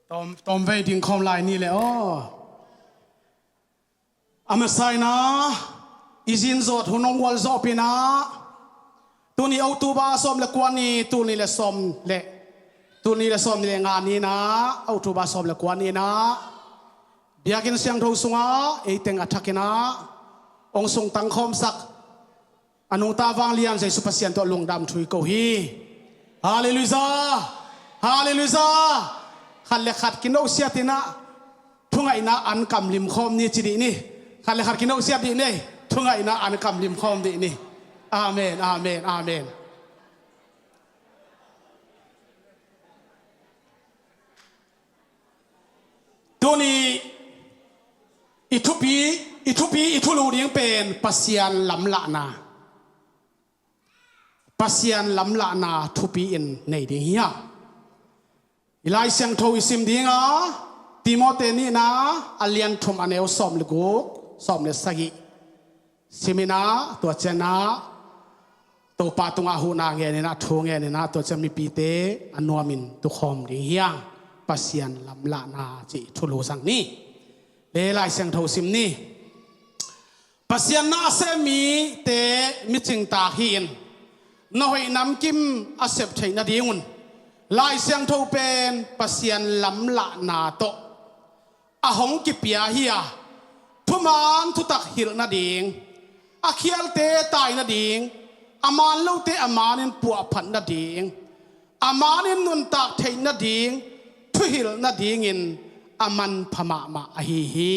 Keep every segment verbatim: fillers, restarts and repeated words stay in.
Tawm, tawm vei ding khawm lai ni le aw. A masa in ah i zin zawt hun hong gual zawh pin ah, tuni October sawm le kua ni, tuni le sawm le, tuni le sawm ni le nga ni in ah, October sawm le kua ni in ah, biakinn siangtho sungah ei teng a thak in ah hong sungtang khawmsak a nungta vanglian Jesu Pasian tawh lungdam thu i ko hi. Halleluiah! Halleluiah! Khat le khat kinosiat in ah, thungaihna an kamlim khawm ni ci dih ni. Khat le khat kinosiat dih ni. Thungaihna an kamlim khawm dih ni. Amen, amen, amen. Tuni i thupi, i thupi, i thulu ding pen Pasian lamlahna. Pasian lamlahna thupi in nei ding hi hang. I Lai Siangtho i sim ding a, Timote nihna a lian thum a neu sawm le guk, sawm le sagih. Sim in ah, tua ciang ah Topa tungah huhna ngen in ah, thu ngen in ah, tua ciang mipite a nuamin tukhawm ding hi hang. Pasian lamlahna cih thulu zang ni. Le Lai Siangtho sim ni. Pasian na a sem mite micingtak hi-in, na hoih namkim a sep theih nadingun Lai Siangtho pen Pasian lamlahna tawh a hong kipia hi a, thuman thutak hilh nading, a khialte tai nading, a man lote a manin puahphat nading, a manin nuntak theih nading, thuhilh nadingin a manpha mahmah ahi hi.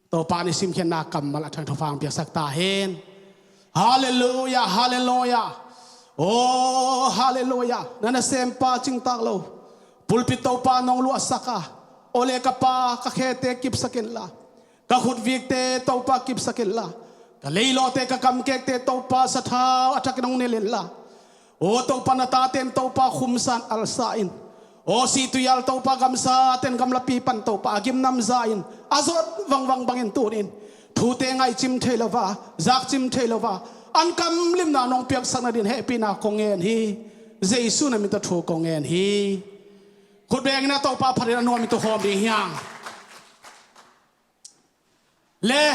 Topa in i simkhiatna kammal a thang thupha hong piaksak ta hen. Halleluiah, halleluiah. Oh, halleluiah. Na nasempa cingtak lo. Pulpit Topa nong luahsak a. Aw le ka Pa, ka khete kipsak inla, ka khutvikte Topa kipsak inla, ka leilawhte, ka kamkekte Topa sathau a thakin hong nilh inla. Aw Topa, na taten Topa khumsa in alsa in. Aw sih tuial Topa, gamsaten gamlapi pan Topa a gimnam za in, a zawt vangvang bangin tuni in thute ngaihcim thei lo a, zakcim thei lo a, an kamlimna nong piaksak nadin hehpihna kong ngen hi. Jesu na min tawh thu kong ngen hi. Khut beng in ah Topa phat in a nuam in tukhawm ding hi hang. Le,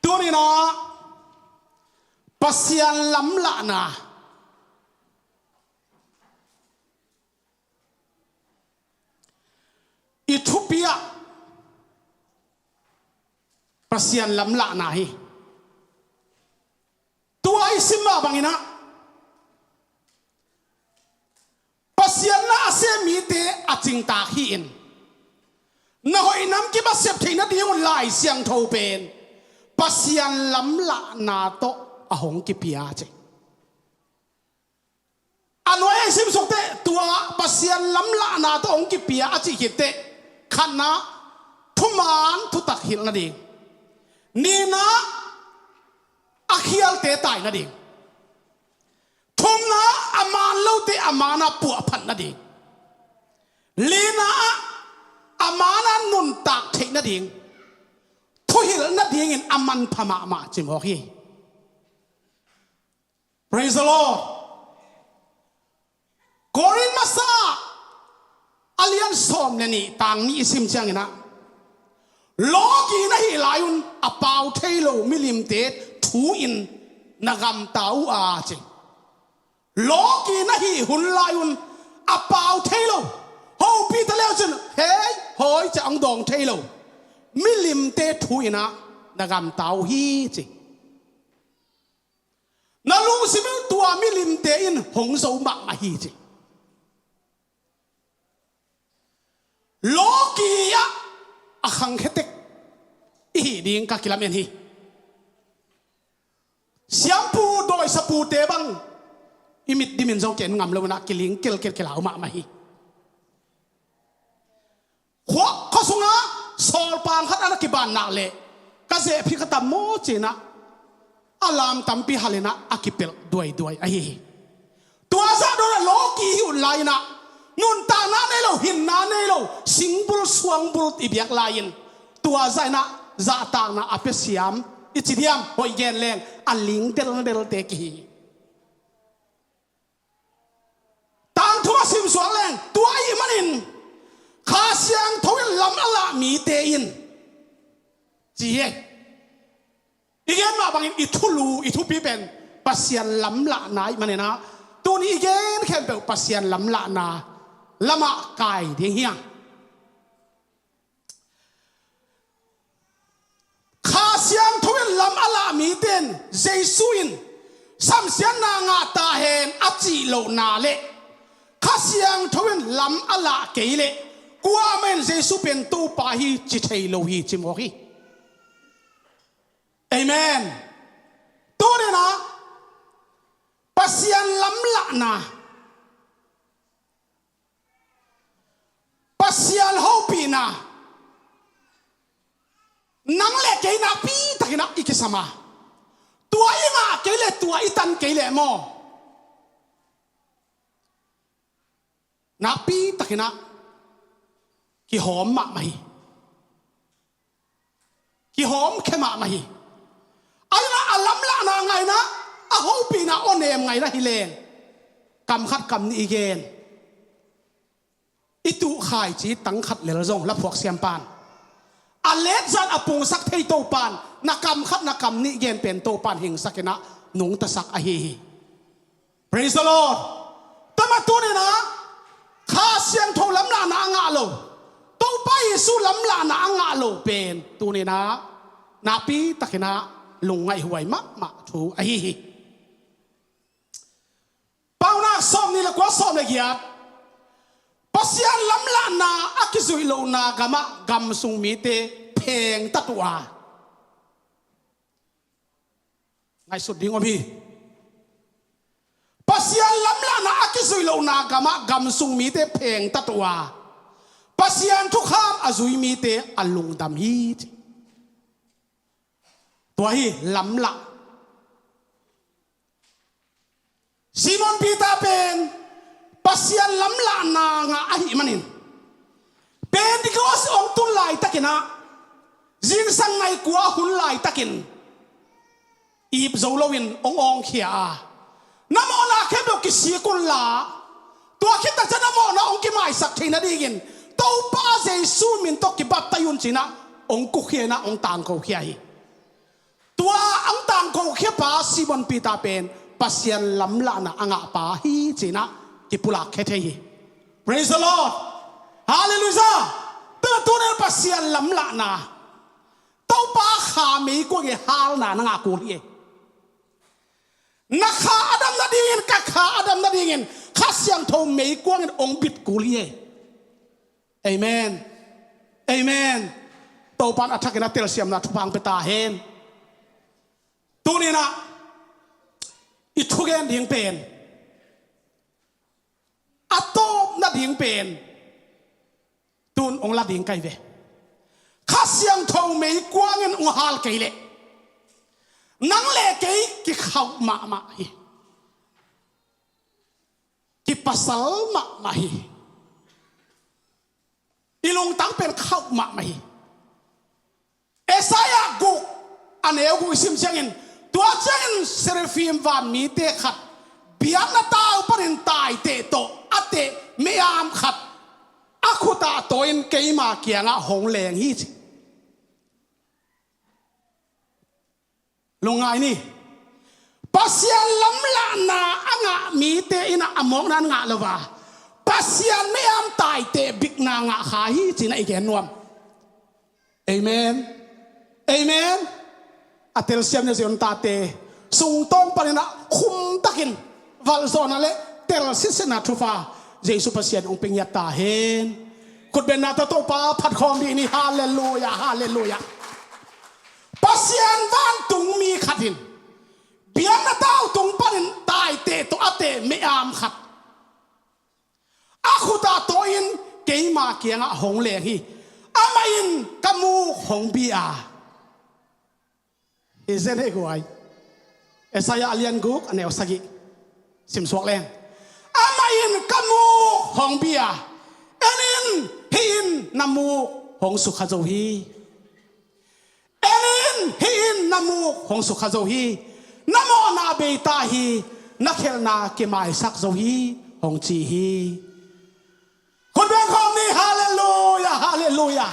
tuni in ah Pasian lamlahna i thupi ah Pasian lamlahna hi. Tua i sim mah bangin ah Pasian na a sem mite a cingtak hi-in, na hoih namkim a sep theih nadingun Lai Siangtho pen Pasian lamlahna tawh a hong kipia ci. A nuai a i simsuk teh tua Pasian lamlahna tawh hong kipia a cih khit teh, khatna, thuman thutak hilh nading. Nihna, a khialte tai nading. Thumna, a man lote a man a puahphat nading. Lina ah a man a nuntak theih nading, thuhilh nadingin a manpha mahmah cimawk hi. Praise the Lord. Korin masa a lian sawm le nih tang nih i sim ciangin ah, lawki na hih lai-un a pau thei lo milimte thu in na gamta uh a ci. Lawki na hih hun lai-un a pau thei lo, hopih ta leu cin hei hawi ciah hong dawng thei lo milimte thu in ah na gamta uh hi ci. Na lungsim in tua milimte in hong zo mahmah hi ci. Lawki ah a khangkhia tek i hih ding ka kilamen hi. Siampu dawisapute bang i mit dimin zong ken ngam lo in ah kiling kelkel kilau mahmah hi. Khua, khua sungah sawlpang khat a na kiban nak leh ka zehpih ka tam maw ci-in ah a lam tampi hal in ah a kipelh duaiduai ahi hi. Tua zah dawn ah lawki i hih hun lai-in ah nuntakna nei lo, hinna nei lo, singbul suangbul i biak lai-in tua zah in ah zahtakna a pia siam i ci diam, hoih gen leng a ling deldelte kihi hi. Tangthu a simsuak leng tua ahih manin mite in ci hi. I gen mah bangin i thulu, i thupi pen Pasian lamlahna ahih manin ah, tuni i gen khempeuh Pasian lamlahna lamah kai ding hi hang. Kha Siangtho in lam a lah mite in Jesu in samsiatna ngah ta hen a cih lohna le Kha Siangtho in lam a lah kei leh kuamah in Jesu pen Topa hi ci thei lo hi, ci mawk hi. Amen. Tuni-in ah Pasian lamlahna, Pasian hopihna, nang le kei nakpi takin ah i kisam a, tua i ngah kei leh, tua i tan kei leh maw, nakpi takin ah kihawm mahmah hi. Kihawmkhia mahmah hi. Ahi zongin ah a lamlahna ngah in ah, a hopihna aw nem ngah in ah hi leng, kam khat kam nih i gen. I tuh khaici tang khat lel zong, laphuak siampa in, a letzat a pungsak thei Topa in, na kam khat na kam nih gen pen Topa in hingsak in ah nungtasak ahi hi. Praise the Lord. Tua mah tuni-in ah Kha Siangtho lamlahna a ngah lo, Topa Jesu lamlahna a ngah lo pen tuni-in ah nakpi takin ah lungngaihhuai mahmah thu ahi hi. Paunak sawmnih le kua, sawm le giat. Pasian lamlahna a kizuih lohna gamah gamsung mite phengtat uh a, ngaihsut ding om hi. Pasian lamlahna a kizuih lohna gamah gamsung mite phengtat uh a, Pasian thukham a zui mite a lungdam hi, ci. Tua hi lamlah. Simon Peter pen Pasian lamlahna ngah ahih manin, Pentecost hong tun laitakin ah, zingsang nai kua hun laitakin, ip zo loin hong awngkhia a, na mawhna khempeuh kisik unla, tua khit tak ciang na mawhna hong kimaisak theih nadingin Topa Jesu min tawh kibaptai un, ci-in ah hong kukhia in ah hong tangkokhia hi. Tua hong tangkokhiapa Simon Peter pen Pasian lamlahna a ngahpa hi, ci-in ah kipulakkhia thei hi. Praise the Lord. Hallelujah. Tua tuni-in Pasian lamlahna, Topa Kha meikuang i halna na ngah kul hi. Na kha a dam nadingin, ka kha a dam nadingin Kha Siangtho meikuang in hong bit kul hi. Amen. Amen. Topa in a thakin a telsiamna thupha hong pia ta hen. Tuni-in ah i thugen ding pen, a tawpna ding pen, tun hong la ding ka hi ve. Kha Siangtho meikuang in hong hal kei leh, nang le kei kikhauh mahmah hi. Kipasal mahmah hi. I lungtang pen khauh mahmah hi. Isaiah guk, a neu guk i sim ciangin, tua ciangin Seraphim van mite khat, biakna tau panin taiteh tawh a teh me-am khat a khut ah tawi-in keima kiangah hong leng hi, ci. Lungngai ni. Pasian lamlahna a ngah mite in ah a mawkna ngah lo a, Pasian me-am taiteh bikna ngah kha hi, ci-in ah i gen nuam. Amen. Amen. A telsiam na zia un tate, sungtawng panin ah khumtakin valhzawhna le telsisitna thupha Jesu Pasian hong pia ngiat ta hen. Khutbenna tawh Topa phat khawm dih ni. Halleluiah, halleluiah. Pasian vantung mi khat in biakna tau tung panin taiteh tawh a teh me-am khat a khut ah tawi-in keima kiangah hong leng hi. Amah in ka muk hong bi a, hi zen hei guai. Isaiah a lian guk, a neu sagih simsuak leng. Amah in ka muk hong bi a, en in, hih in na muk hong sukha zo hi. En in, hih in na muk hong sukha zo hi. Na mawhna bei ta hi. Na khelhna kimaisak zo hi, hong ci hi. Khut beng khawm ni. Halleluiah, halleluiah.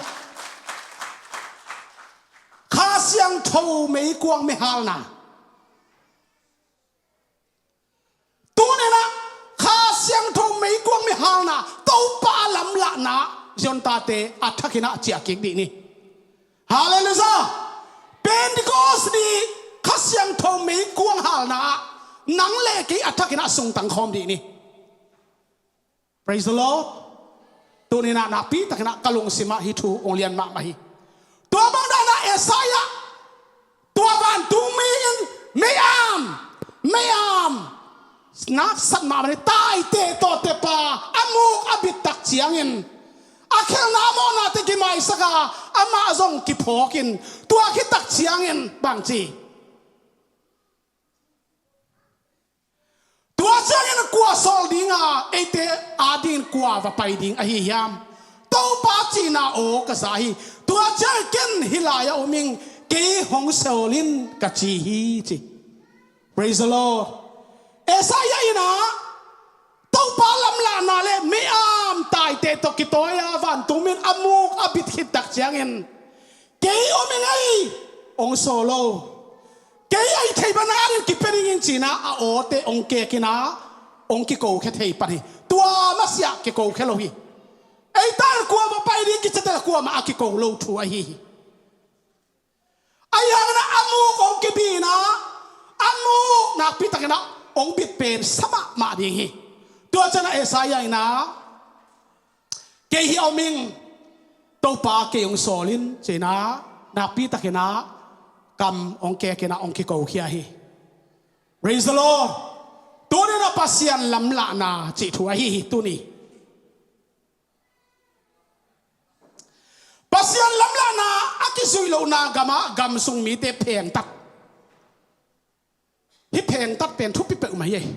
Siangtho meikuang mihalna. Tuninah Kha Siangtho meikuang mihalna, Topa lamlahna, Zion tate a thakinah ciah kik dih ni. Halleluiah. Pentecost ni Kha Siangtho meikuang halna ah nang le kei a thakinah sungtang khawm dih ni. Praise the Lord. Tuninah nakpi takinah ka lungsimah hih thu hong lian mahmah hi. Tua bang danah Isaiah, tua vantungmi in mei-am, mei-am, naksat mahmah ni, taite tawh tepa a muk a bit tak ciangin a khelhna mawhnate kimaisak a, amah zong kiphawkin, tua khit tak ciangin bangci? Tua ciangin kua sawl dinga eite adingin kua va pai ding ahi hiam? Topa cihna aw ka za hi. Tua ciangin ken hih lai-ah om ing, kei hong sawl in ka ci hi ci. Praise the Lord. Isaiah in ah Topa lamlahna le mei-am, taite tawh kitawi a vantungmi in a muk a bit khit tak ciangin, kei om ing ei, hong sawl lo. Kei a i thei bana in kipia dingin cinah a awte hong kekinah hong kikokhia thei pan hi. Tua masiah kikokhia lo hi. Eite in kua va pai ding kiciate kuamah a kiko lo thu ahi hi. Ahi hanginah a muk hong kibinah a muk nakpi takinah hong bit pen sa mahmah ding hi. Tua cianah Isaiah inah kei hih a om ing, Topa kei hong sawl in cinah nakpi takinah kam hong kekinah hong kikokhia hi. Praise the Lord. Tuninah Pasian lamlahna cih thu ahi hi tuni. Pasian lamlahna a kizuih lohna gamah gamsung mite phengtat. Hih phengtat pen thupi peuhmah hi ei.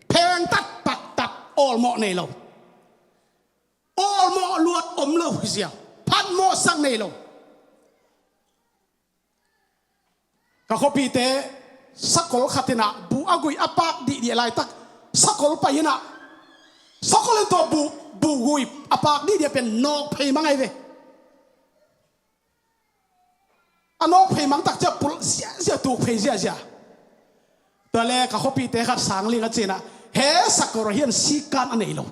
Phengtat, paktat, awlmawh nei lo. Awlmawh luat om lo hi ziau. Phatmawhsak nei lo. Ka khuapite sakol khat inah buh a guih a pak dihdih laitak sakol pai inah sakol in tua buh, buh guih a pak dihdih pen nawk phei mang ahi ve. A nawk phei mang tak ciah pulh ziahziah, tuk phei ziahziah. Tua le ka khuapite khat sangling a cinah, he sakol hian sikan a nei lo.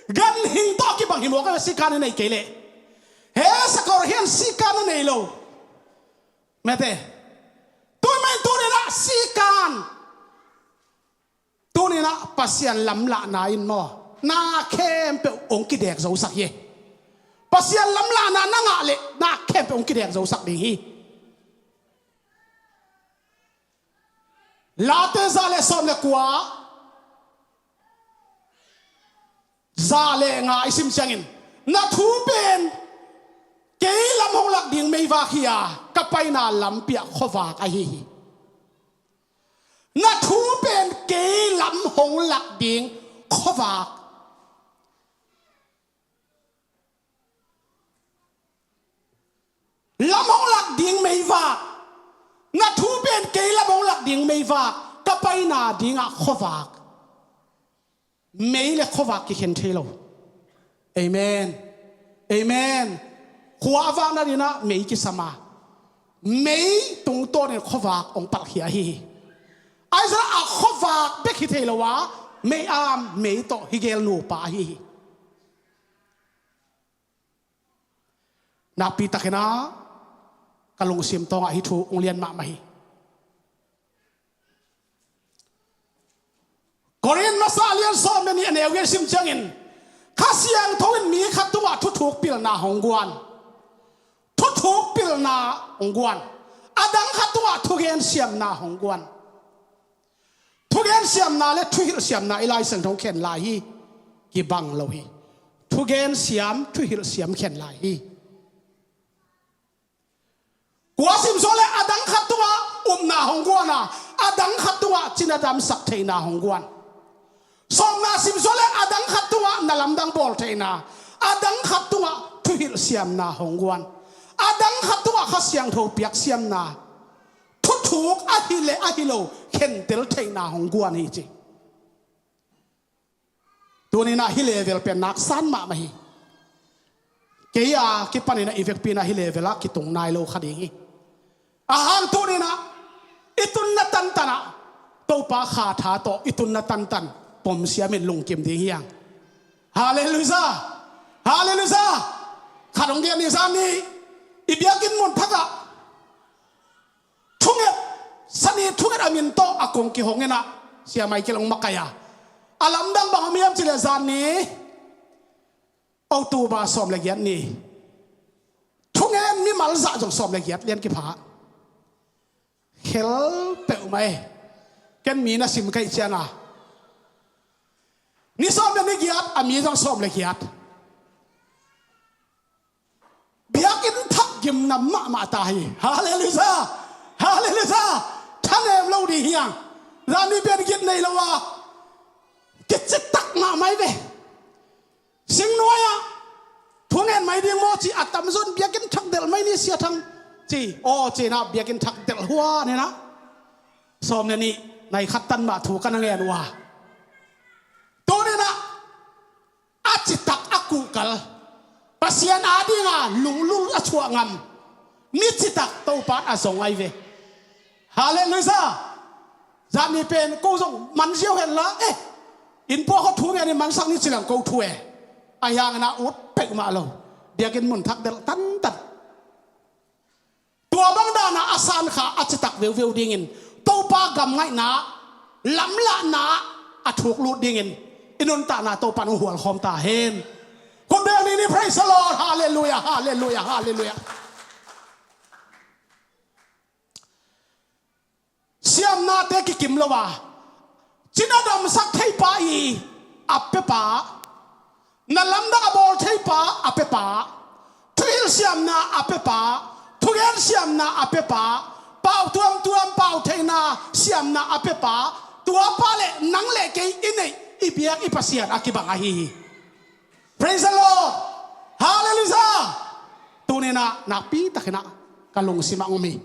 Ganhing tawh kibang hi mawk a, sikan a nei kei leh. He sakol hian sikan a nei lo. Mete. Tui mah in tuninah sikan. Tuninah Pasian lamlahna in maw, na khempeuh hong kidek zosak hi. Pasian lamlahna na ngah leh na khempeuh hong kidek zosak ding hi. Late za le sawm le kua, za le nga i sim ciangin, na thu pen kei lam hong lak ding meivak hi a, ka paina lampi ah khuavak ahi hi. Na thu pen kei lam hong lak ding khuavak. Lam hong lak ding meivak. Na thu pen kei lam hong lak ding meivak. Ka paina dingah khuavak. Mei le khuavak kikhen thei lo. Amen. Amen. Khua a vakna dinah mei kisam a, mei tungtawnin khuavak hong palhkhia ahi hi. Ahi zongin a khuavak bek hi thei lo a, mei-am, mei tawh hi gel nupa ahi hi. Nakpi takinah ka lungsim tawngah hih thu hong lian mahmah hi. Korin masa a lian sawm le nih a neu gen sim ciangin, Kha Siangtho in mi khat tungah thuthuk pilna hong guan. Thuthuk pilna hong guan. A dang khat tungah thugen siamna hong guan. Thugen siamna le thuhilh siamna i Lai Siangtho khen lai hi. Kibang lo hi. Thugen siam, thuhilh siam khen lai hi. Kua sim sua le a dang khat tungah upna hong guan a, a dang khat tungah cina damsak theihna hong guan. Sawmna sim sua le a dang khat tungah na lamdang bawl theihna, a dang khat tungah thuhilh siamna hong guan. A dang khat tungah Kha Siangtho piak siamna, thuthuk ahi le ahi lo khentel theihna hong guan hi ci. Tuninah hih level pen naksan mahmah hi. Kei a kipanin ah i vekpi in ah hih level ah kitung nai lo kha ding hi. A hang tuni in ah i tunna tantan ah Topa kha tha tawh i tunna tantan pom siamin lungkim ding hi hang. Halleluiah. Halleluiah. Khat hong gen ni, zan ni i biakinn mun thak ah thunget, sani thunget a min tawh a kong kihong in ah Sia Michael hong makaih a, a lamdang bang om hiam cih leh zan ni October sawm le giat ni thungen mimal zah zong sawm le giat lian kipha. Khel peuhmah e. Ken mi na sim ka hih cianga ni sawm le ni giat, a mi zong sawm le giat. Biakinn thak gimnam mahmah ta hi. Halleluiah. Halleluiah. Thanem lo ding hi hang. Zan ni pen git nei lo a kicitak mahmah hi ve. Singnuai ah thungen mai ding maw ci, a tamzaw in biakinn thak delh mai ni Sia Thang ci. Aw ci-in ah biakinn thak delh huan in ah sawm le nih nai khat tan mah thu ka na ngen uh a, tuni in ah a citak a kuhkal, Pasian adinga lunglul a thuah ngam mi citak Topa in a zong ahi ve. Halleluiah. Zan ni pen ko zong man ziau hen la, eh, innpua khaw thu ngen in mansak ni ci leng ko thu e. Ahi hangin ah ut peuhmah lo. Biakinn mun thak delh tantan. Tua bang dan a a san kha a citak veuveu dingin Topa gam ngaihna, lamlahna a thuk lut dingin i nuntakna Topa in hong hual khawm ta hen. Khut beng ni ni, praise the Lord. Halleluiah. Halleluiah. Halleluiah. Siamnate kikim lo a, cina damsak thei pa i a pepa, na lamdang a bawl thei pa a pepa, thuhilh siamna a pepa, thugen siamna a pepa, pau tuamtuam pau theihna siamna a pepa, tua pa le nang le kei i neih i biak i Pasian a kibang ahi hi. Praise the Lord. Halleluiah. Tuni in ah nakpi takin ah ka lungsim ah om hi.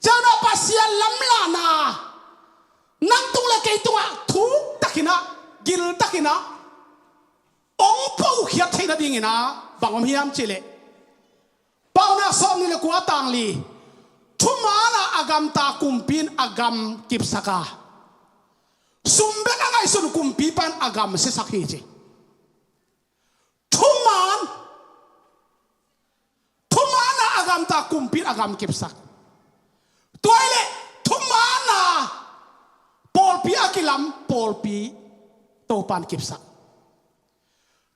Ciangin ah Pasian lamlahna nang tung le kei tungah thuk takin ah, gil takin ah hong pokhiat theih nadingin ah bang om hiam cih leh, Paunak sawmnih le kua, tang li, thuman a a gamta kumpi in a gam kipsak a, sum bek a ngaihsun kumpipa in a gam siasak hi ci. Thuman, thuman a a gamta kumpi in a gam kipsak. Tua hi leh thuman a pawlpi a kilam pawlpi Topa in kipsak.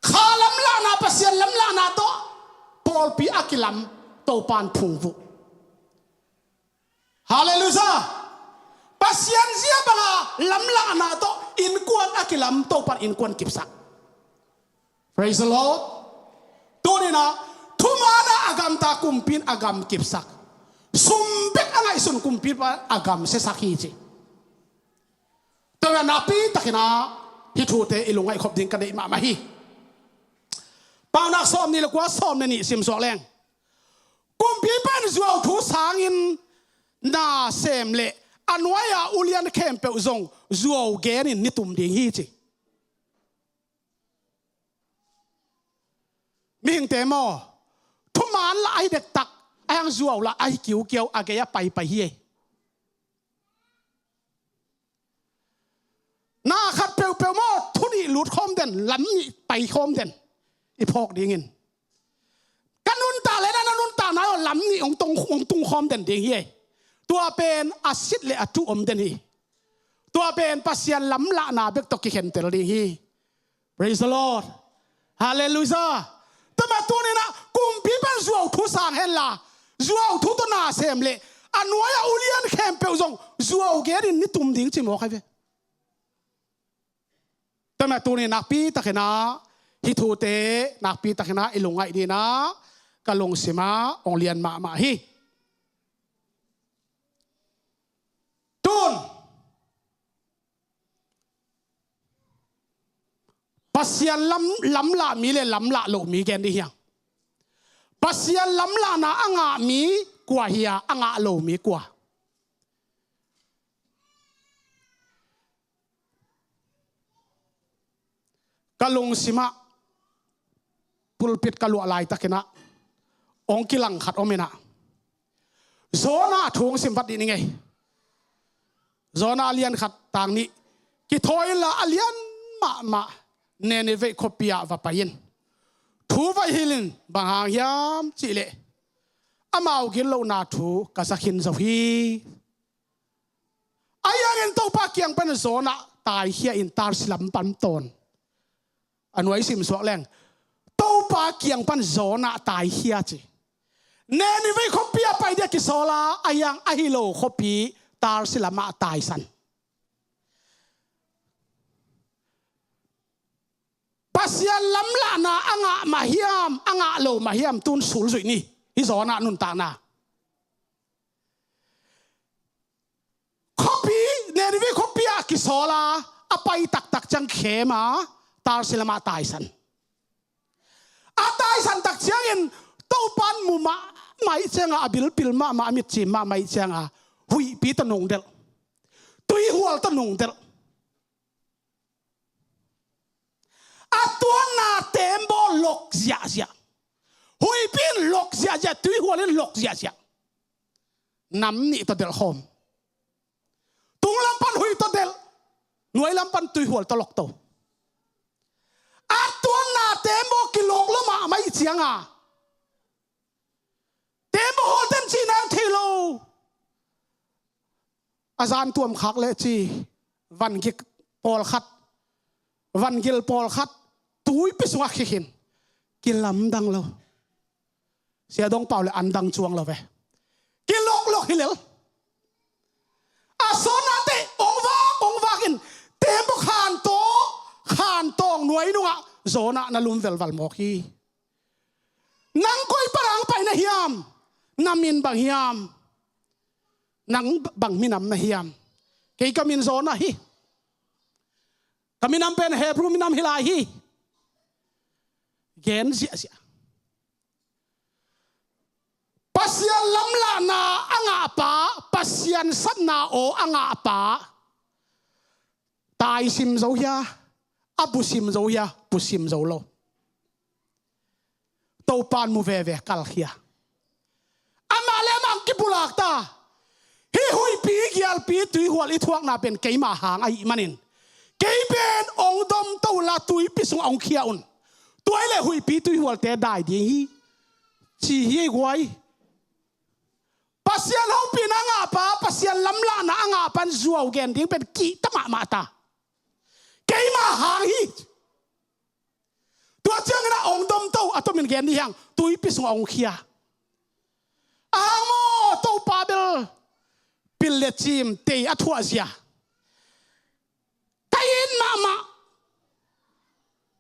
Kha lamlahna, Pasian lamlahna tawh pawlpi a kilam Topa in phungvuh. Halleluiah. Pasian zia banga lamlahna tawh innkuan a kilam Topa in innkuan kipsak. Praise the Lord. Tuni in ah thuman a a gamta kumpi in a gam kipsak, sum bek a ngaihsun kumpipa in a gam siasak hi ci. Tua nakpi takin ah hih thute i lungngaih khop ding ka deih mahmah hi. Paunak sawmnih le kua, sawm le nih sim suak leng, kumpipa in zuau thu sangin na sem leh a nuai-a ulian khempeuh zong zuau genin ni tum ding hi ci. Mihingte maw, thuman lah ahi dektak, ahi hang zuau lah ahi kiukiau, a gei-ah paipai hi ei. Na khat peuhpeuh maw, thu nih lut khawm den, lam nih pai khawm den, i phawk dingin. Ka nuntak le na, na nuntakna aw lam nih hong tung, hong tung khawm den ding hi ei. Tua pen a sit le a tuh om den hi. Tua pen Pasian lamlahna bek tawh kikhentel ding hi. Praise the Lord. Halleluiah. Tua mah tuni in ah kumpipa in zuau thu sang hen la, zuau thu tawh na sem leh a nuai-a ulian khempeuh zong zuau genin ni tum ding ci mawk ahi ve. Tua mah tuni nakpi takin ah hih thute nakpi takin ah i lungngaih dingin ah ka lungsim ah hong lian mahmah hi. Tun Pasian lam, lamlah mi le lamlah loh mi gen ding hi hang. Pasian lamlahna a ngah mi kua hi a, a ngah lo mi kua? Ka lungsim ah pulpit ka luah laitakin ah hong kilang khat om inah, Jonah thu hong sim vat dih ni ngei. Jonah a lian khat tang nih kithawi inla, a lian mahmah Nineveh khuapi ah va pai in, thu va hilh in. Bang hang hiam cihleh, amau gitlohna thu ka za khin zo hi. Ahi hangin Topa kiang pan Jonah taikhia in Tarsis lam pan tawn. A nuai sim suak leng, Topa kiang pan Jonah taikhia ci. Nineveh khuapi ah pai dia kisawl a, ahi hang a hi lo khuapi Tarsis lamah taisan. Pasian lamlahna a ngah mah hiam, a ngah lo mah hiam, tun sulzuih ni. Hih Jonah nuntakna. Khuapi, Nineveh khuapi ah kisawl a, a pai taktak ciang khem a, Tarsis lamah taisan. A taisan tak ciangin Topan mu mahmah ih cianga, a bilpil mahmah, a mitcim mahmah ih cianga, huihpi tawh nungdelh, tuihual tawh nungdelh. A tuanna tembaw lok ziahziah. Huihpi in lok ziahziah, tuihual in lok ziahziah. Nam nih tawh delh khawm. Tung lam pan huih tawh delh, nuai lam pan tuihual tawh lokto. A tuanna tembaw kilok lo mahmah ih cianga, tembaw hawlten cih nang thei lo. A zan tuam khak leh ci, vangik pawlkhat, vangil pawlkhat tuipi sungah khikhin, kilamdang lo. Sia Dong Pau le an dang cuang lo ve. Kiloklok hi lel. A sawtnate ong vak, ong vak in, tembaw khantawng, khantawng nuai nungah Jonah na lum velval mawk hi. Nang koi pan hong pai na hiam? Na min bang hiam? Nang bang minam na hiam? Kei ka min Jonah hi. Ka minam pen Hebrew minam hi lai hi. Gen ziahziah. Pasian lamlahna a ngahpa, Pasian sapna aw a ngahpa, taisim zo hia, a busim zo hia, busim zo lo. Topan mu veve kalkhia. Amah le amah ang kipulak ta. Hih huihpi, gialpi, tuihual i thuakna pen keima hang ahih manin, kei pen ong domto la, tuipi sungah ong khia un. Tua hileh huihpi tuihualte dai ding hi, ci hi ei guai. Pasian hopihna a ngahpa, Pasian lamlahna a ngahpa in zuau gen ding pen kihta mahmah ta. Keima hang hi. Tua ciangin a ong domto, a tomin gen ni hiang, tuipi sungah ong khia. A hang maw, Topa bel pil le cim tei a thuahzia. Ka it mahmah,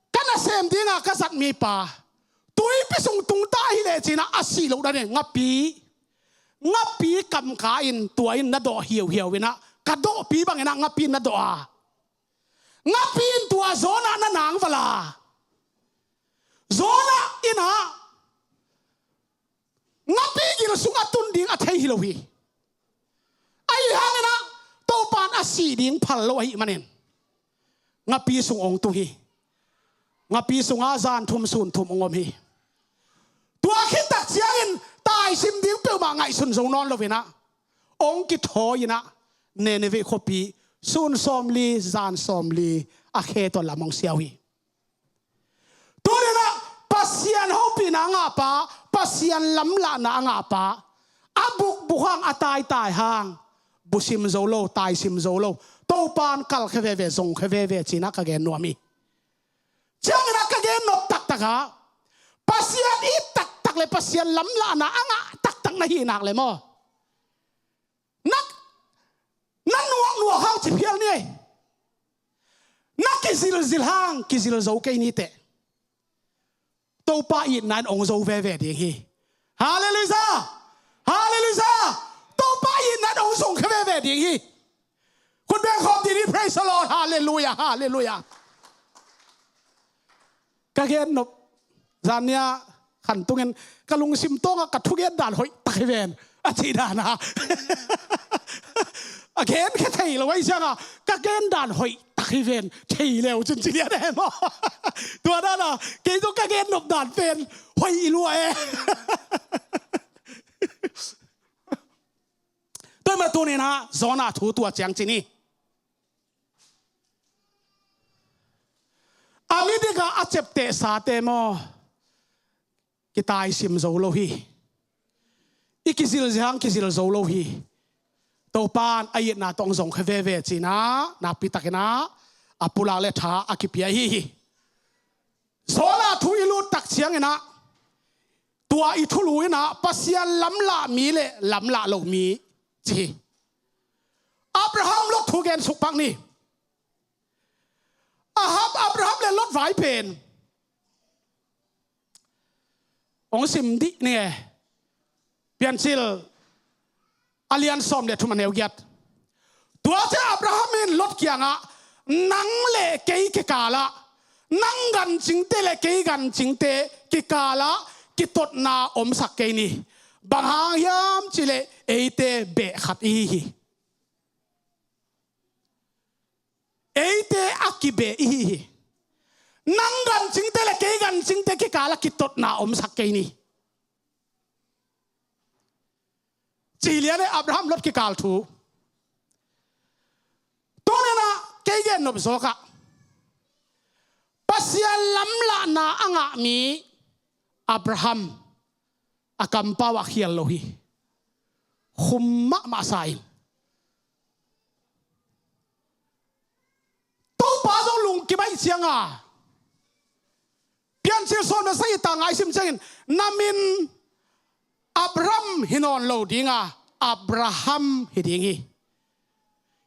ka nasem dinga ka zat mipa tuipi sung tungta ahileh cinah a sih loh dan in ngapi, ngapi kamka in tua in na dawh hiauhiau inah, ka dawhpi banginah ngapi in na dawh a, ngapi in tua Jonah na nang vala. Jonah inah ngapi gil sung a tun ding a thei hi lo hi. Ahi hanginah Topan a sih ding phal lo ahih manin ngapi sung ong tung hi. Ngapi sungah zan thum sun thum ong om hi. Tua khit tak ciangin taisim ding peuhmah ngaihsun zo nawn loinah ong kithawi inah Nineveh khuapi sun sawmli zan sawmli a khe tawh lam ong siau hi. Tuninah Pasian hopihna a ngahpa, Pasian lamlahna a ngahpa, a bukbuk hang, a taitai hang, busim zo lo, taisim zo lo, Topan kalkhia veve, zongkhia veve cinah ka gen nuam hi. Cianginah ka gen nop taktakah Pasian it taktak le Pasian lamlahna a ngah taktak na hih nak le maw, na, na nuaknuak hang ci phial ni ei. Na kizilzil hang kizil zo kei niteh, Topa itna in ong zo veve ding hi. Halleluiah! Halleluiah! Topa itna in ong zongkhia veve ding hi. Khut beng khawm dih ni, praise the Lord, halleluiah, halleluiah. Ka gen nop, zan nia khan tungin ka lungsim tawngah ka thugen dan hoih tak hi ven a cih dana a gen khe thei lo ahi cianga ka gen dan hoih tak hi ven thei leu cun ci lian e maw. Tua dana kei zong ka gen nop dan pen hoih i lua e. Tua mah tuni-in ah Jonah thu tua ciang ci ni. A mi dikah a ciaptehsate maw, kitaisim zo lo hi. I kizil zihang kizil zo lo hi. Topa'n a itna tawh hong zongkhia veve ci-in ah nakpi takin ah a pulak le tha a kipia ahi hi. Jonah thu i lut tak ciangin ah tua i thulu in ah Pasian lamlah mi le lamlah lo mi ci hi. Abraham Lot thu gen suk pak ni. Ahab, Abraham le Lot vai pen hong sim dih ni e. Piancil a lian sawm le thum a neu giat. Tua ciang Abraham in Lot kiangah, nang le kei kikalah, nang gancingte le kei gancingte kikalah kitotna omsak kei ni. Bang hang hiam cih leh eite beh khat i hi hi. Eite a kibeh i hi hi. Nang gancingte le kei gancingte kikalah kitotna omsak kei ni. Ci lian e Abraham Lot kikal thu. Tuni-in ah kei gen nop zawk ah Pasian lamlahna a ngah mi Abraham a kampau ah khial lo hi. Khum mahmah sa in. Topa zong lungkim ahih ciangin, Piancil sawm le sagih tang nga i sim ciangin, na min Abram hi nawn lo ding a, Abraham hi ding hi.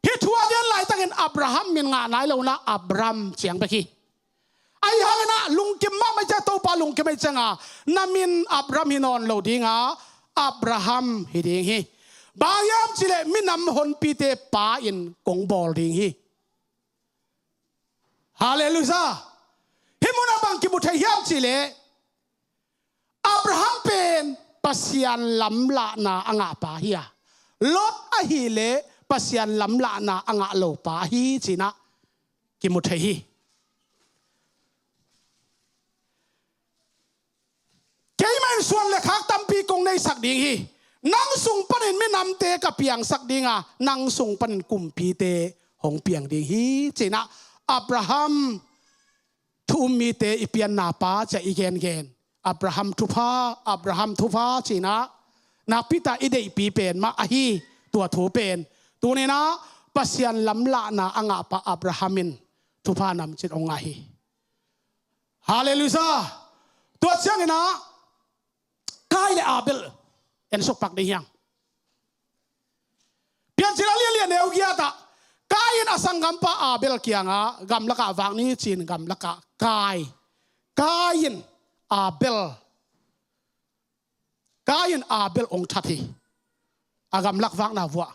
Hih thu a gen laitakin Abraham min ngah nai lo-in ah Abram ciang bek hi. Ahi hangin ah lungkim mahmah ahih ciang, Topa lungkim ahih ciangin, na min Abram hi nawn lo ding a, Abraham hi ding hi. Bang hiam cih leh minam honpite pa-in kong bawl ding hi. Halleluiah. Hih munah bang kimu thei hiam cih leh Abraham pen Pasian lamlahna a ngah pa hi a, Lot ahih leh Pasian lamlahna a ngah lo pa hi ci-in ah kimu thei hi. Keimah in suan le khak tampi kong neisak ding hi. Nang sung panin minamte ka piangsak ding a, nang sung panin kumpite hong piang ding hi ci-in ah Abraham thu um mite i pianna pa ci-a i gengen. Abraham thupha, Abraham thupha ci-in ah nakpi tak i deihpih pen mah ahi tua thu pen. Tuni-in ah Pasian lamlahna a ngah pa Abraham in thupha namcin hong ngah hi. Halleluiah. Tua ciangin ah Kain le Abel en suk pak ding hi hang. Piancil a lian li a neu giat ah Kain a sanggampa Abel kiangah gamlakah vak ni ci-in gamlakah kai. Kain, Abel. Kain Abel hong that hi. A gamlak vakna vuah.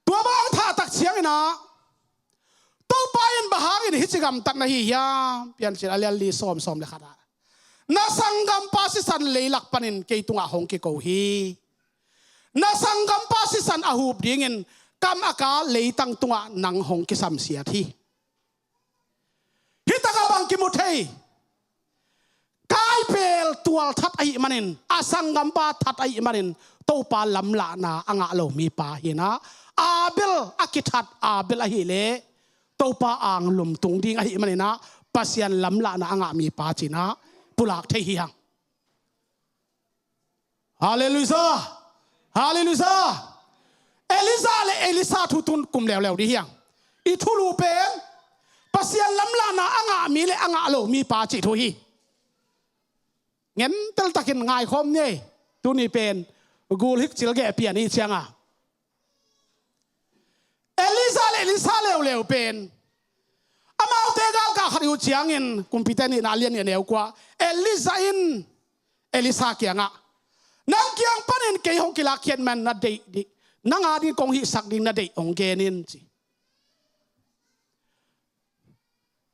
Tua bang hong thah tak ciangin ah Topa in bang hangin hih ci gamtat na hi hiam? Piancil a lian li sawm, sawm le khat ah, na sanggampa sisan leilak panin kei tungah hong kiko hi. Na sanggampa sisan a hup dingin kam a kal leitang tungah nang hong kisamsiat hi. Hih takah bang kimu thei? Kain pen tual that ahih manin, a sanggampa that ahih manin, Topa lamlahna a ngah lo mipa hi-in ah, Abel a kithat Abel ahih leh Topa anglum tung ding ahih manin ah, Pasian lamlahna a ngah mipa ci-in ah pulak thei hi hang. Halleluiah. Halleluiah. Elijah le Elisha thu tun kum leuleu ding hi hang. I thulu pen Pasian lamlahna a ngah mi le a ngah lo mipa cih thu hi. Ngentel takin ngaikhawm ni. Tuni pen gul hik cil geh pian i ciangin, Elijah le Elisha leuleu pen amaute galkap khat i uh ciangin, Kumpite Nihna a lian nih a neu kua, Elijah in Elisha kiangah, nang kiang panin kei hong kilakkhiat man na deih ding, nang a ding kong hihsak ding na deih hong gen in ci.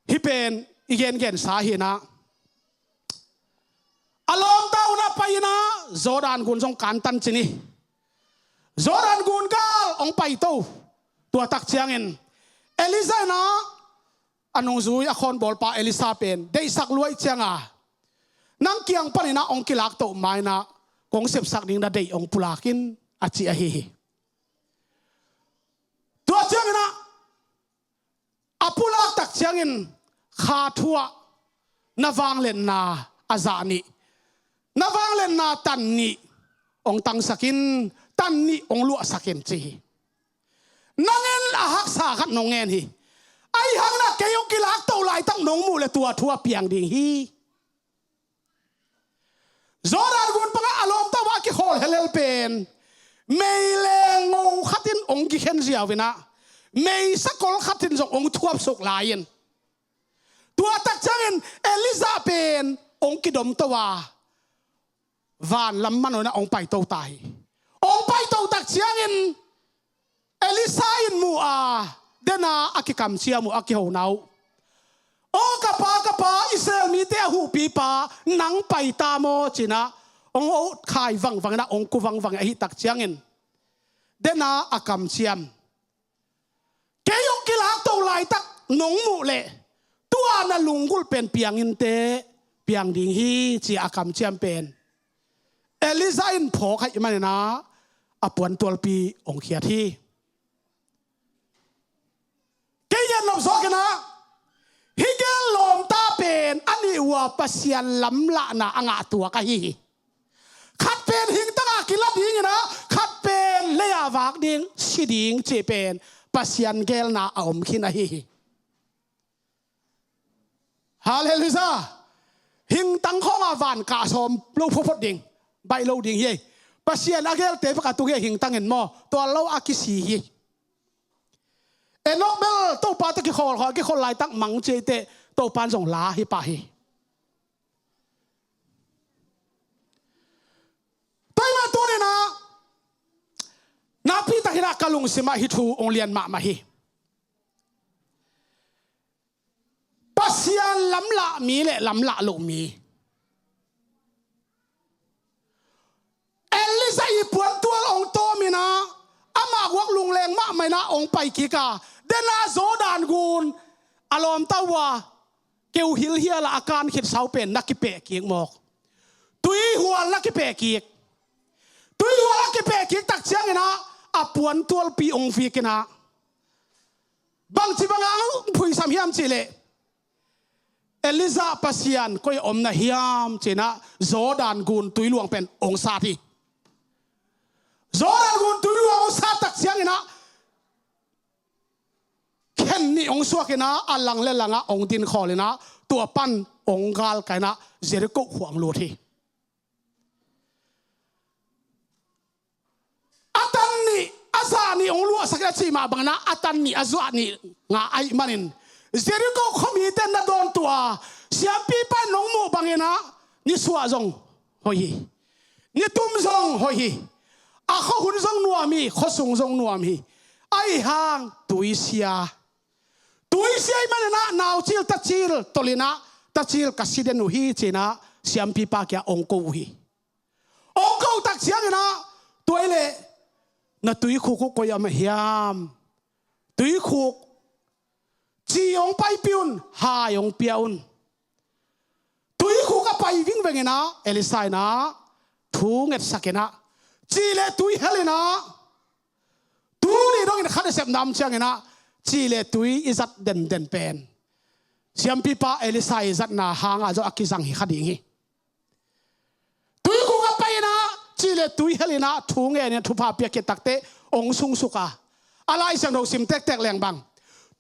Hih pen i gengensa hi-in ah, a lawmta un ah pai-in ah Jordan gun zong kantan ci ni. Jordan gun gal hong paito. Tua tak ciangin Elijah in ah a nungzui a khawnbawlpa Elisha pen deihsak lua ahih ciangin, nang kiang panin ah hong kilakto ma-in ah kong sepsak ding na deih hong pulak in. a ci ahi hi. Tua ciangin ah a pulak tak ciangin kha thu ah na vangliatna a zah nih, na vangliatna tan nih hong tangsak in, tan nih hong luahsak in ci hi. Nang in a haksa khat nong ngen hi. Ahi hangin ah kei hong kilakto laitak nong muh leh tua thu ah piang ding hi. Jordan gun pangah a lawmta uah a kikhawl helhel pen meileng ngo khat in hong kikhen ziau in ah, meisa kol khat in zong hong thuapsuk lai in, tua tak ciangin Elijah pen hong kidomto a, van lam manawh in ah hong paito ta hi. Hong paito tak ciangin Elisha in mu a, den a a kikamciam uh, a kihona uh, "Aw ka pa, ka pa, Israel mite a huhpipa, nang pai ta maw?" ci-in ah hong otkhai vangvang in ah, hong ku vangvang ahih tak ciangin, den a a kamciam, "Kei hong kilakto laitak nong muh leh tua na lunggulh pen piang inteh, piang ding hi," ci-a a kamciam pen Elijah in phawk ahih manin ah a puantualpi hong khiat hi. Kei gen nop zawk in ah, hih gel lawmta pen a nih uh a Pasian lamlahna a ngah tuak ahi hi. Khat pen hingtang a kila ding in ah, khat pen lei-a vak ding, si ding cih pen Pasian geelna a om khin ahi hi. Halleluiah. Hingtang khawng a van kah sawm lo photphot ding, baih lo ding hi. Pasian a geelte bek a tung hi, hingtang in maw, tual lo a kisi hi. Enok bel Topa tawh kikholh, kikholh laitak mang ci-a, Topa in zong la hi pah hi. Tua ahih manin tuni-in ah nakpi takin ah ka lungsim ah hih thu hong lian mahmah hi. Pasian lamlah mi le lamlah loh mi. Elijah ii puantual hong tawm in ah, amah guak lungleng mahmah in ah hong pai kik a, den a Jordan gun a lawmta uh a, keu hilhial a a kan khit sau pen na kipeh kik mawk. Tuihual na kipeh kik. Tuihual a kipeh kik tak ciangin ah, a puantualpi hong vik in ah, bangci bangin hong phuisam hiam cih leh, Elijah Pasian koi a om na hiam ci-in ah Jordan gun tuiluang pen hong sat hi. Jordan gun tuiluang hong sat tak ciangin ah, khen nih hong suak in ah, a lang le lang ah hong dinkhawl in ah, tua pan hong galkai in ah Jericho khua hong lut hi. A tan nih, a zah nih hong luahsak in ah cih mah bangin ah, a tan nih, a zah nih ngah ahih manin, Jericho khuamite na dawntuah a, siampipa in nong muh bangin ah, nisuah zong hoih hi. Nitum zong hoih hi. A khuahun zong nuam hi, khuasung zong nuam hi. Ahih hang tuisia. Tuisia ahih manin ah, naucil, tacil tolh in ah, tacil ka si den uh hi ci-in ah, siampipa kiang hong ko uh hi. Hong ko tak ciangin ah, tua ahih leh na tuikhuk uh koi ah om hiam? Tuikhuk, ci hong paipih un, hai hong pia un. Tuikhuk a pai vingveng in ah, Elisha in ah thu ngetsak in ah, ci le tui hel in ah, tuni dongin khat i sepna om ciangin ah, ci le tui i zat denden pen siampipa Elisha i zatna hangah zong a kizang hi kha ding hi. Tuikhuk a pai in ah, ci le tui hel in ah, thu ngen in ah, thupha pia khit takteh hong sungsuk a, a Lai Siangtho sim tektek leng bang,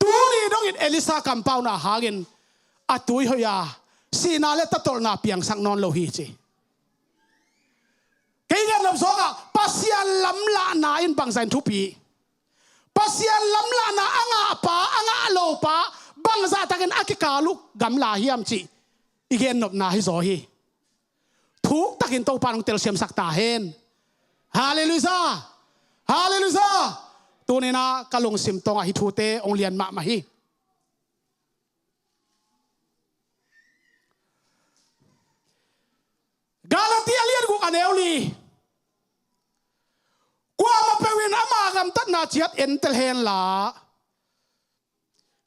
tuni dongin Elisha kampauna hangin a tui hoih a, sihna le tatolhna piangsak nawn lo hi ci. Kei gen nop zawk ah, Pasian lamlahna in bangzah in thupi, Pasian lamlahna a ngah pa, a ngah lo pa, bangzah takin a kikal uh gamla hiam cih i gennopna hi zaw hi. Thuk takin Topa in hong telsiamsak ta hen. Halleluiah. Halleluiah. Tuni-in ah ka lungsim tawngah hih thute hong lian mahmah hi. Galatia lian guk, a neu li. Kuamah peuh in ama gamtatna ciat entel henla,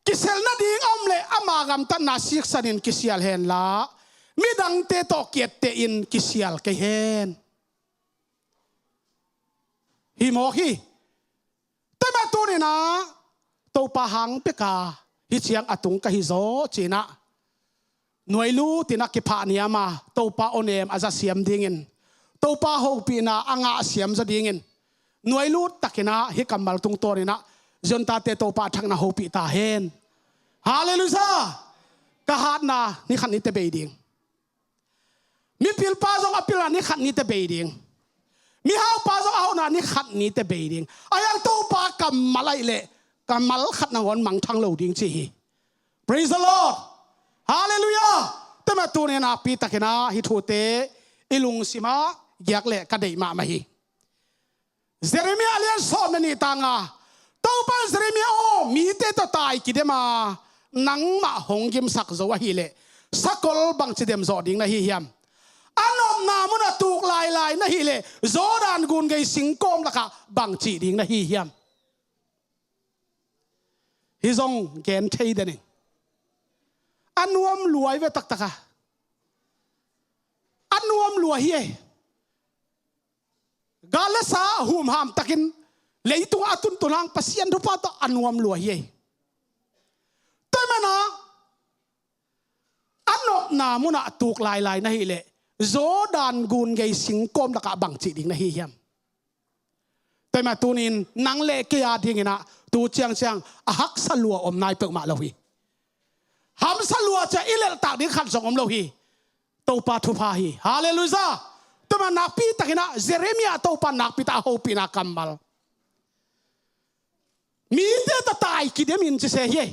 kisel nading a om leh ama gamtatna siksanin kisial henla, midangte tawh ki-etteh in kisial kei hen. Hi mawk hi. Tua mah tuninah Topa hang peka hi ciang a tung ka hi zaw cinah nuai lutinah kiphah niama Topa awnem a za siam dingin, Topa hopihna a ngah siam zaw dingin nuai lut takinah hih kammal tungtawninah Zion tate Topa a thakna hopih ta hen. Halleluiah. Ka hatna ni khat ni teh bei ding. Mipilpa zong a pilna ni khat ni teh bei ding. Mihaupa zong a hauhna ni khat ni teh bei ding. A yang Topa kammal ahih leh kammal khat nangawn mangthang lo ding ci hi. Praise the Lord. Halleluiah. Tua mah tuninah nakpi takinah hih thute i lungsimah giak leh ka deih mahmah hi. Jeremiah a lian sawm le nih tanga Topa in Jeremiah aw, mite tawh tai kidem a nangmah hong gimsak zo ahih leh sakol bangci dem zawh ding na hi hiam? A nopna munah tuk lailai na hih leh Jordan gun gei singkawm lakah bangci ding na hi hiam? Hih zong gen thei den ing. A nuam lua hi ve taktaka. A nuam lua hi ei. Gal le sa humham takin leitungah a tuntun hang Pasian thupha tawh a nuam lua hi ei. Tua manah a nopna munah tuk lailai na hih leh Jordan gun gei singkawm lakah bangci ding na hi hiam? Tua mah tunin nang le kei a dinginah tu ciangciang a haksa lua om nai peuhmah lo hi. Hamsa lua ciah i lelhtak ding khat zong om lo hi. Topa thupha hi. Halleluiah. Tua mah nakpi takinah Jeremiah Topa nakpi tak a hopihna kammal. Mite tawh tai kidemin ci se hi ei.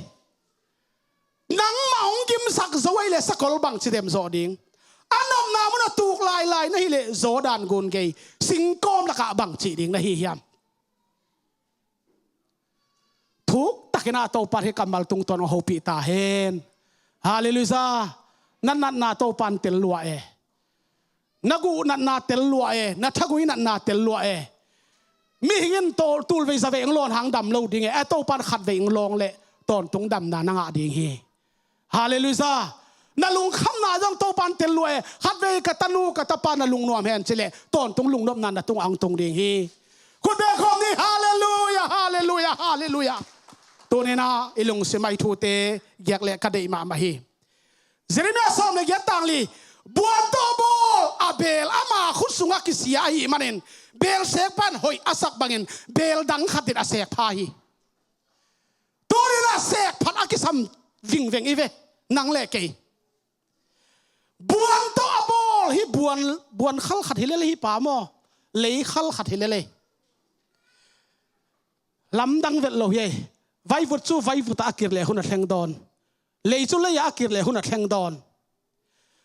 Nangmah hong gimsak zo ahih leh sakol bangci dem zawh ding. A nopna munah tuk lailai na hih leh Jordan gun gei singkawm lakah bangci ding na hi hiam? Thuk takinah Topa hih kammal tungtawn hong hopih ta hen. Halleluiah. Na natna Topa in tel lua e. Na guh natna tel lua e. Na thagui natna tel lua e. Mihing in tulvei zavei ong lawn hang dam lo ding e. A Topa in khatvei ong lawng leh tawntung damna na ngah ding hi. Halleluiah. Na lungkhamna zong Topa in tel lua e. Khatvei ka tanu ka tapa na lungnuam hen ci leh tawntung lungnopna na tungah hong tung ding hi. Khut beng khawm ni. Halleluiah, halleluiah, halleluiah. Tuninah i lungsimah hih thute giak leh ka deih mahmah hi. Jeremiah sawm le giat tang li. Buan tawh bawl a beel ama khut sungah kisia ahih manin beel sekpa in hoih a sak bangin beel dang khat in a sekpha hi. Tuninah sekphat a kisam vingveng i ve, nang le kei. Buan tawh a bawl hi. Buan, buan khal khat hi lel hi pa maw. Lei khal khat hi lel hi. Lamdang vet lo hi ei. Vaivut cu vaivut ah a kir leh hun a thleng dawn. Lei cu lei ah a kir leh hun a thleng dawn.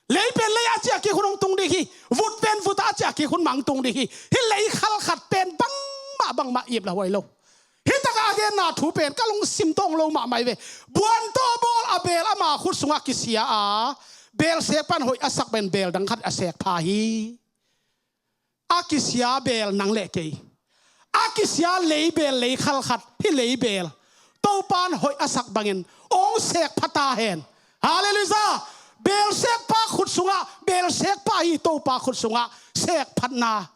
Lei pen lei ah a ciah kik hun hong tung ding hi. Vut pen vut ah a ciah kik hun mah hong tung ding hi. Hih lei khal khat pen bangmah bangmah ip la huai lo. Hih takah a genna thu pen ka lungsim tawng lo mahmah hi ve. Buan tawh bawl a beel ama khut sungah kisia a beel sekpa in hoih a sak bangin beel dang khat a sekpha hi. A kisia beel nang le kei. A kisia lei beel lei khal khat hih lei beel Topa in hoih a sak bangin ong sekpha ta hen. Halleluiah. Beel sekpa khut sungah beel sekpa hi. Topa khut sungah sekphatna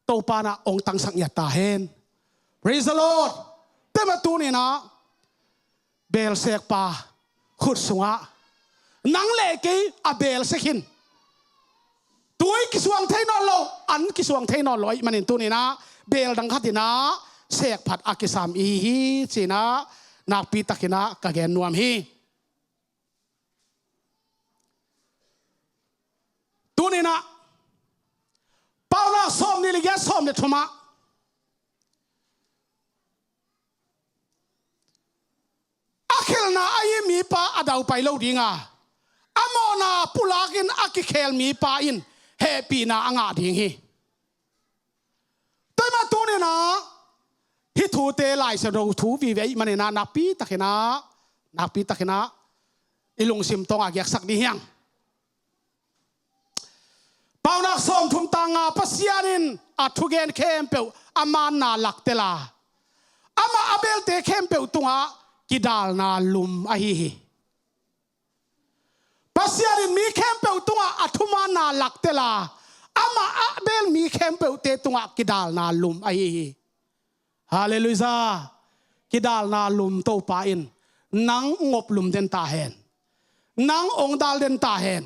Topa in ah ong tangsak ngiat ta hen. Praise the Lord. Tua mah tuninah beel sekpa khut sungah nang le kei a beel sek hin. Tui kisuang thei nawn lo, an kisuang thei nawn lo ahih manin tuninah beel dang khat inah sekphat a kisam i hi hi cinah nakpi takinah ka gen nuam hi. Tuninah Paunak sawm nih le giat, sawm le thumah a khelhna a i mipa a daupai lo dinga a mawhna pulakin a kikhel mipa in hehpihna a ngah ding hi. Tua mah tuninah hih thute Lai Siangtho thu vive ahih maninah nakpi takinah nakpi takinah i lungsim tawngah giaksak dih hiang. Paunak sawmthum tanga Pasian in a thugen khempeuh a manna laktel a amah a belte khempeuh tungah kidalna lum ahi hi. Pasian in mi khempeuh tungah a thumanna laktel a amah a beel mi khempeuhte tungah kidalna lum ahi hi. Halleluiah. Kidalna lum Topa in nang ngop lum den ta hen. Nang ong dal den ta hen.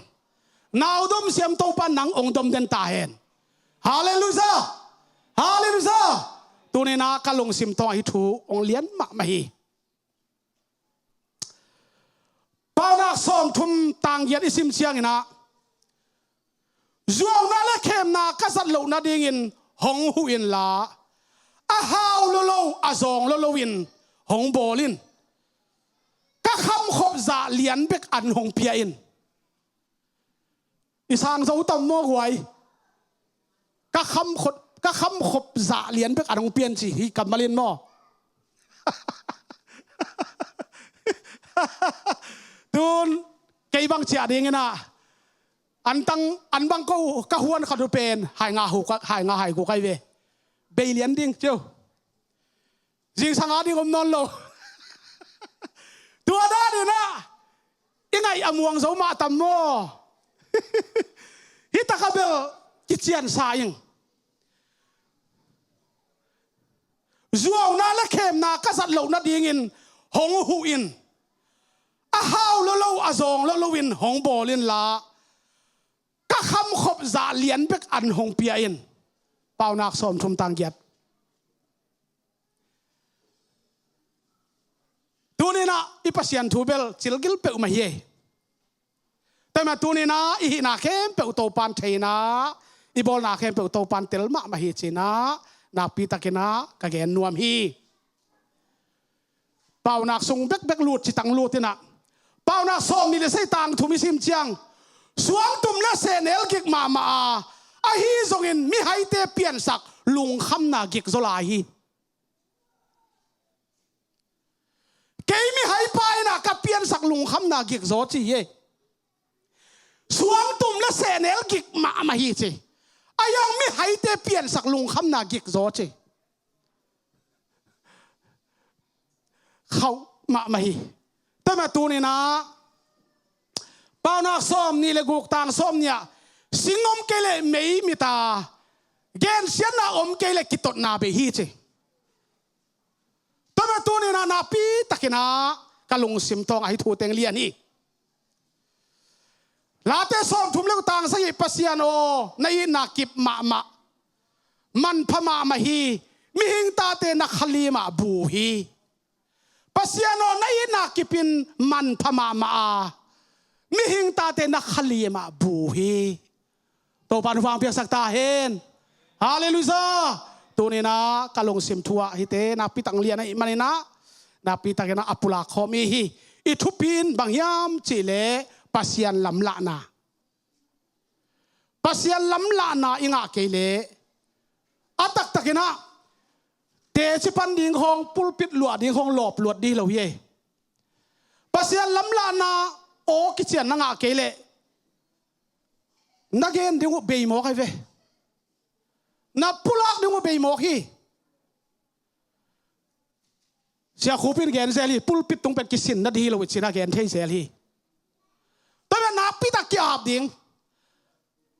Nau dom siam Topa nang ong dom den ta hen. Halleluiah. Halleluiah. Tuni-in ah ka lungsim tawng ah hih thu ong lian mahmah hi. Paunak sawmthum tang giat i sim ciangin ah, zuauna le khemna ka zat loh nadingin hong huh inla, a hau lolo, a zawng lolo in hong bawl in. Ka khamkhop zah lian bek an hong pia in. I sang zo tam maw guai? Ka khamkhop, ka khamkhop zah lian bek an hong pia in ci hi kammal in maw? Tun kei bang ciah dingin ah, an tang, an bang ko ka huan khat uh pen hai nga hu ka, hai nga hai gu kai ve. Bei lian ding ciu. Zingsang a ding om nawn lo. Tua danin ah i ngaih a muang zo mah tam maw? Hih tak ah bel kiciansa ing. Zuauna le khemna ka zat loh nadingin hong huh in. A hau lolo, a zawng lolo in hong bawl inla, ka khamkhop zah lian bek an hong pia in. Paunak sawmthum tang giat. Tuni-in ah i Pasian thu bel cilgil peuhmah hi. Tua mah tuni-in ah i hihna khempeuh Topa'n thei-in ah, i bawlna khempeuh Topa'n tel mahmah hi ci-in ah nakpi takin ah ka gen nuam hi. Paunak sung bekbek lut, citang lut in ah, Paunak sawmnih le sagih tang thum i sim ciang, suangtum le sehnel gik mahmah a, ahi zongin mihaite piansak lungkhamna gik zaw lai hi. Kei mihaipa in ah ka piansak lungkhamna gik zaw ci hi. Suangtum le sehnel gik mahmah hi ci. A, hih mihaite piansak lungkhamna gik zaw ci. Khauh mahmah hi. Tua mah tuni-in ah Paunak sawmnih le guk tang sawmnih ah, sing om kei leh mei mit a, gensiatna om kei leh kitotna bei hi ci. Tua mah tuni-in ah nakpi takin ah ka lungsim tawng ah hih thu teng lian hi. Late sawmthum le guk tang sagih, Pasian aw, na itna kip mahmah, manpha mahmah hi. Mihing tate na khalim ah bu hi. Pasian aw, na itna kip in manpha mahmah a, mihing tate na khalim ah bu hi. Topa'n hong piaksak ta hen. Halleluiah. Tuni-in ah ka lungsim thu ah hihte nakpi tak lian ahih manin ah, nakpi takin ah a pulak khawm i hi. I thupi in bang hiam cih leh Pasian lamlahna. Pasian lamlahna i ngah kei leh, a taktakin ah teci pan ding khawng, pulpit luah ding khawng lawp luat ding hi lo hi. Pasian lamlahna aw kician na ngah kei leh, na gen ding uh bei mawk ahi ve. Na pulak ding uh bei mawk hi. Sia Khup in gen zel hi, pulpit tung pen kisin na ding hi lo, i cih na gen thei zel hi. Tua pen nakpi tak ki-ap ding.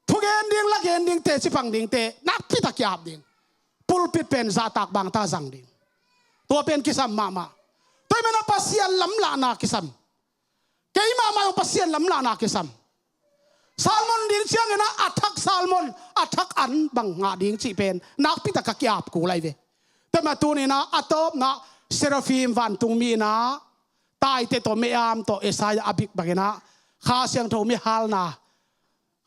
Thugen ding, lagen ding, teci pang dingte nakpi tak ki-ap ding. Pulpit pen zahtak bangta zang ding. Tua pen kisam mahmah. Tua hi manin ah Pasian lamlahna kisam. Keimah mah zong Pasian lamlahna kisam. Sermon ding ciangin ah a thak sermon, a thak an bang ngah ding cih pen nakpi tak ka ki-ap kul lai ve. Tua mah tuni-in ah a tawpna, Seraphim vantungmi in ah, taite tawh, mei-am tawh, Isaiah a bik bangin ah, Kha Siangtho mi halna,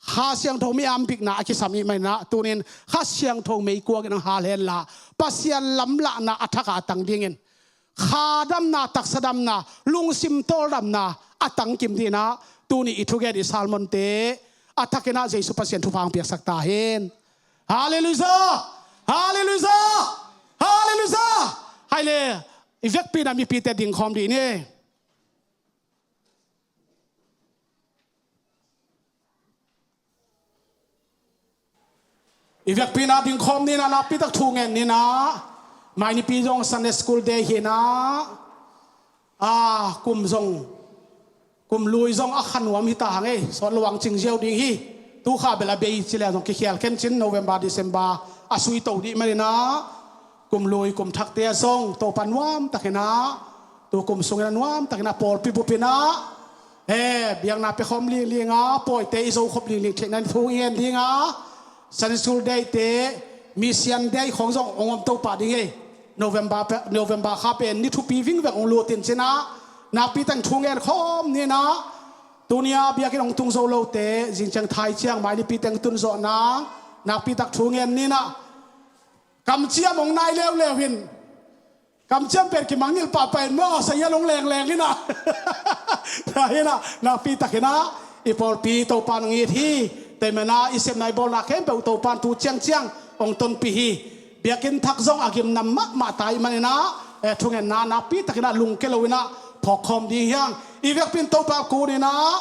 Kha Siangtho mi-am bikna a kisam ahih manin ah, tuni-in Kha Siangtho meikuang in hong hal hen la, Pasian lamlahna a thak ah a tang dingin, kha damna, taksa damna, lungsim tawldamna a tang kim dingin ah, tuni i thugen, i sermonte a thakin ah Jesu Pasian thupha hong piaksak ta hen. Halleluiah! Halleluiah! Halleluiah! Hai le, i vekpi-in ah mipite dingkhawm dih ni. I vekpi-in ah dingkhawm ni in ah, nakpi tak thu ngen ni in ah. Mai nipi zong Sunday School Day hi in ah, a, kum zong, kum lui zong a kha nuam hi ta hang ei, sawt lo hang cing ziau ding hi. Tu kha bel a bei ci leng zong kikhial khin cin, November, December a sui to dih manin ah, Kum lui kum thakte ah zong Topa nuam takin ah, tu kum sungin ah nuam takin ah pawlpi bup in ah, he, biakna pia khawm lingling a, pawite i zo khop lingling theihna thu i ngen ding a, Sunday School Day te, Mission Day khawng zong hong om to pah ding hi. November pe-, November kha pen ni thupi vingveng hong lut in cin ah, nakpi takin thu ngen khawm ni in ah, tuni a biakinn hong tung zo lote zing ciang thai ciang mai nipi teng tun zawh nang, nakpi tak thu ngen ni in ah. Kamciam hong nai leuleu hin, kamciam pen kimangngilh pahpah in maw, sazial hong lengleng in ah. Tua hi in ah, nakpi takin ah i pawlpi Topa in hong it hi. Tua ahih manin ah i sepna i bawlna khempeuh Topa in tu ciangciang hong tonpih hi. Biakinn thak zong a gimnam mahmah ta ahih manin ah, eh, thungetna nakpi takin ah lungke lo in ah phawk khawm ding hi hang. I vekpi in Topa kun in ah,